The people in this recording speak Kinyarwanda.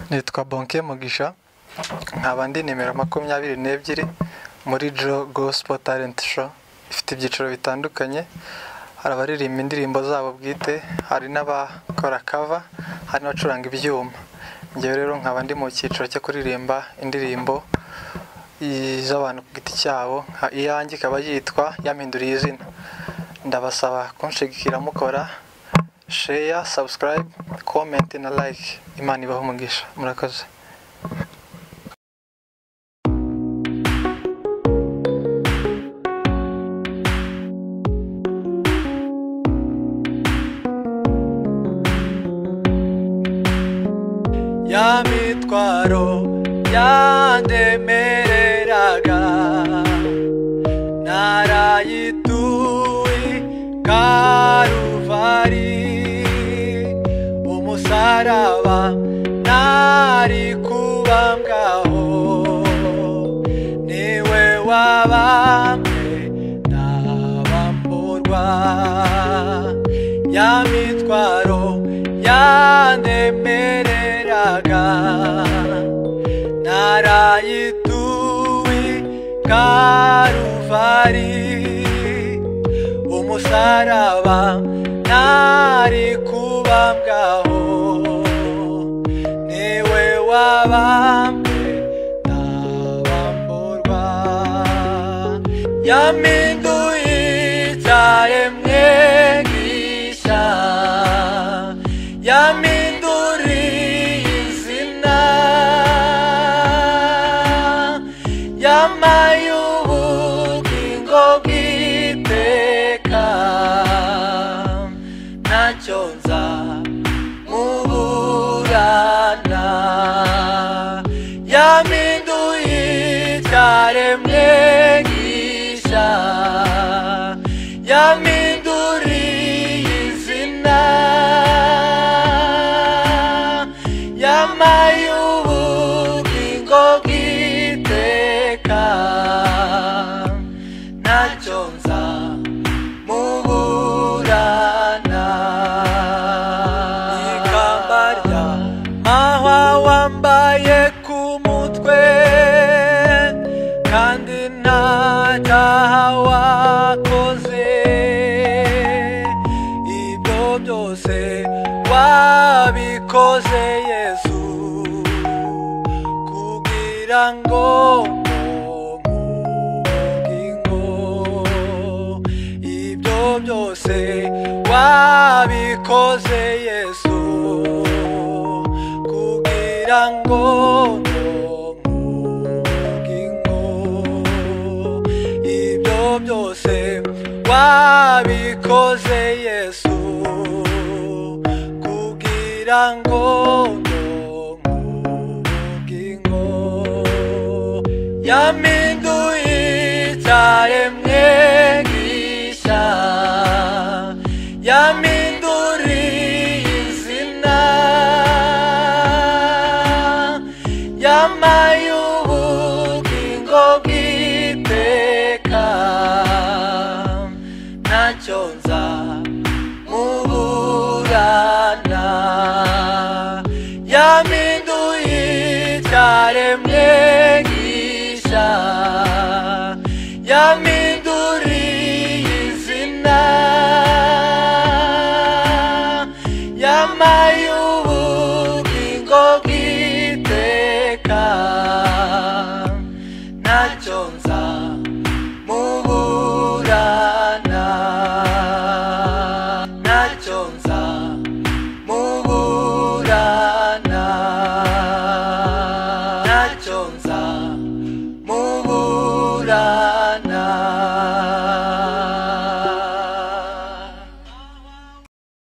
Nitwa Bonke Mugisha, nkaba ndi nimero 22 muri Joe Gospel Talent Show. Ifite ibyiciro bitandukanye, hari abaririmba indirimbo zabo bwite, hari n'abakora cover, hari n'abacuranga ibyuma. Njyewe rero nkaba ndi mu cyiciro cyo kuririmba indirimbo z'abantu ku giti cyabo, iyanjye ikaba yitwa Yampinduriye Izina. Ndabasaba kunshigikira mukora share, subscribe, comment na like. Imana ibahe umugisha. Murakoze. Ya mitwaro yandemereraga narayituye Karuvari, umusaraba nari kubambwaho, niwe wabambwe ndabamburwa. Ya mitwaro yandemereraga narayituye Karuvari, umusaraba nari kubambwaho, niwe wabambwe ndabamburwa. Yampinduye icyaremwe gishya, yampinduriye izina, yampaye ubugingo bw'iteka, ntacyo nza muburana. Yampinduye icyaremwe gishya, yampinduriye izina, yampaye ubugingo bw'iteka, ntacyo nza muburana. Ikamba rya mahwa wambaye ku mutwe, kandi nta cyaha wakoze, ibyo byose wabikoze Yesu, kugira ngo ubugingo, ibyo byose wabikoze Yesu, kugira ngo ubugingo, ibyo byose wabikoze Yesu, kugira ngo ubugingo. Yampinduye icyaremwe gishya, yampinduriye izina, yampaye ubugingo bw'iteka, ntacyo nza muburana. Yampinduye icyaremwe gishya, yampinduriye izina, yampaye ubugingo bw'iteka,